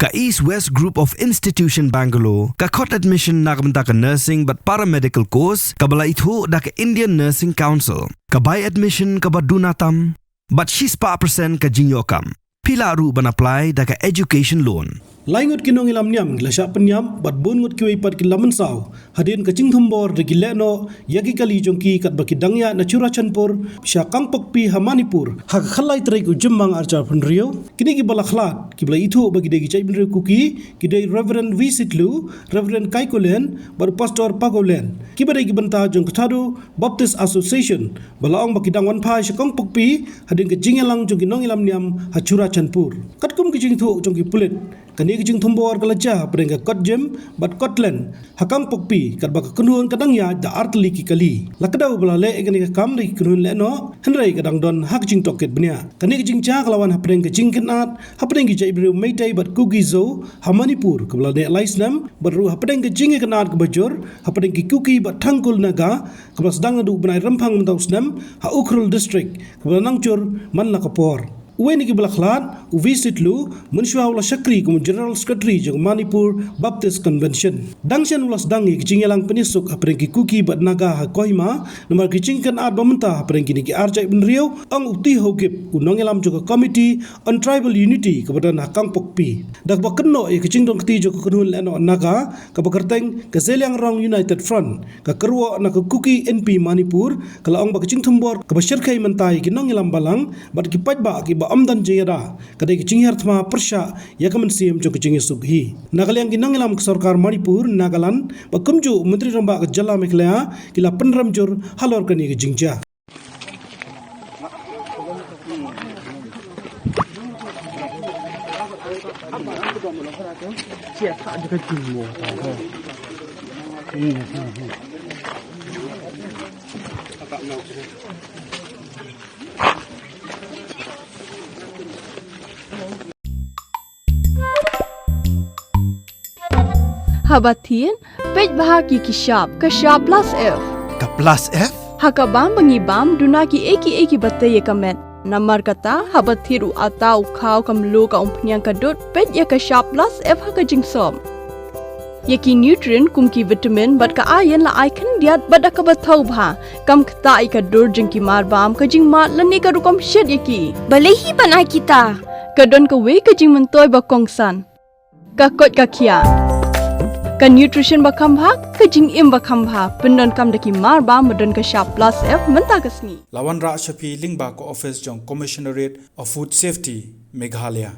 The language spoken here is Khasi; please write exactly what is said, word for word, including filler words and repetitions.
Ka East West Group of Institution Bangalore ka khot admission na ka bynta ka nursing bad paramedical course kaba la ithuh da ka Indian Nursing Council. Ka bai admission kaba duna tam bad shispah percent ka jingïoh kam. Phi lah ruh ban apply da ka education loan. Lai ngut ki nongïalam niam ki la shah pynïap bad bun ngut kiwei pat ki la mynsaw hadien ka jingthombor da ki lehnoh ïa ki kali jong ki katba ki dang ïaid na Churachandpur sha Kangpokpi ha Manipur ha ka khatlai tarik u Jymmang arhajar arphew hynriew. Kine kiba la khlad kiba la ithuh ba ki dei ki jaitbynriew Kuki ki dei Reverend V. Sitlu, Reverend Kaikolen bad u Pastor Pagolen, kiba dei ki bynta jong ka Thadou Baptist Association, ba la ong ba ki dang wan phai sha Kangpokpi hadien ka jingïalang jong ki nongïalam niam ha Churachandpur. Katkum ki jingthoh jong ki pulit, kane ka jingthombor ka la jia hapdeng ka kot gym bad kot lane ha Kangpokpi katba ka kynhun ka dang ïaid da artylli ki kali. La kdew ba la leh ïa kane ka kam da ki kynhun lehnoh, hynrei ka dang don ha ka jingtohkit bniah. Kane ka jingjia ka la wan hapdeng ka jingkynad hapdeng ki jaitbynriew Meitei bad Kuki Zo ha Manipur kaba la neh lai snem bad ruh hapdeng ka jingïakynad kaba jur hapdeng ki Kuki bad Tangkhul Naga kaba la sdang naduh u bnai Rymphang mynta u snem ha Ukhrul District kaba la nang jur man la ka por. Uwei na kiba la khlad, u V. Sitlu, mynshuwa u la shakri kum u General Secretary jong ka Manipur Baptist Convention. Dang shen u la sdang ïa ka jingïalang pynïasuk hapdeng ki Kuki bad Naga ha Kohima namar ka jingkynad ba mynta hapdeng kine ki ar jaitbynriew, ong u T. Haokip, u nongïalam jong ka Committee on Tribal Unity kaba don ha Kangpokpi. Da kaba kynnoh ïa ka jingdon kti jong ka kynhun lehnoh Naga kaba kyrteng ka Zeliangrong United Front, ka kyrwoh na ka Kuki Inpi Manipur ka la ong ba ka jingthombor kaba shyrkhei mynta ïa ki nongïalam balang bad ki paidbah kiba ym don jingïada ka dei ka jinghiar thma pyrshah ïa ka mynsiem jong ka jingïasuk hi. Na ka liang ki nongïalam ka sorkar Manipur, Nagaland bad kumjuh u Myntri Rangbah ka jylla Meghalaya ki la pynrem jur halor kane ka jingjia. Haba thied, peit bha ki ki shap, ka shap plus F. Ka plus F? Ha ka bam ba ngi bam, duna ki ei ki ei kiba tei ïa ka met. Namar kata, haba thied u atta, u khaw, ka mluh, ka umphniang, ka dud, peit ïa ka shap plus F ha ka jingsop. Ïa ki nutrient kum ki vitamin bad ka iron la ai khyndiat bad da kaba thaw bha. Kam ktah ïa ka dur jong ki mar bam, ka jingmad lane ka rukom shet ïa ki. Balei hi ban ai kita? Ka don kawei ka jingmyntoi ba kongsan. Ka koit ka khiah. Ka nutrition ba kham bha, ka jingim ba kham bha. Pyndonkam da ki mar bam ba don ka shap plus F mynta ka sngi. La wanrah sha phi lyngba ka office jong Commissionerate of Food Safety, Meghalaya.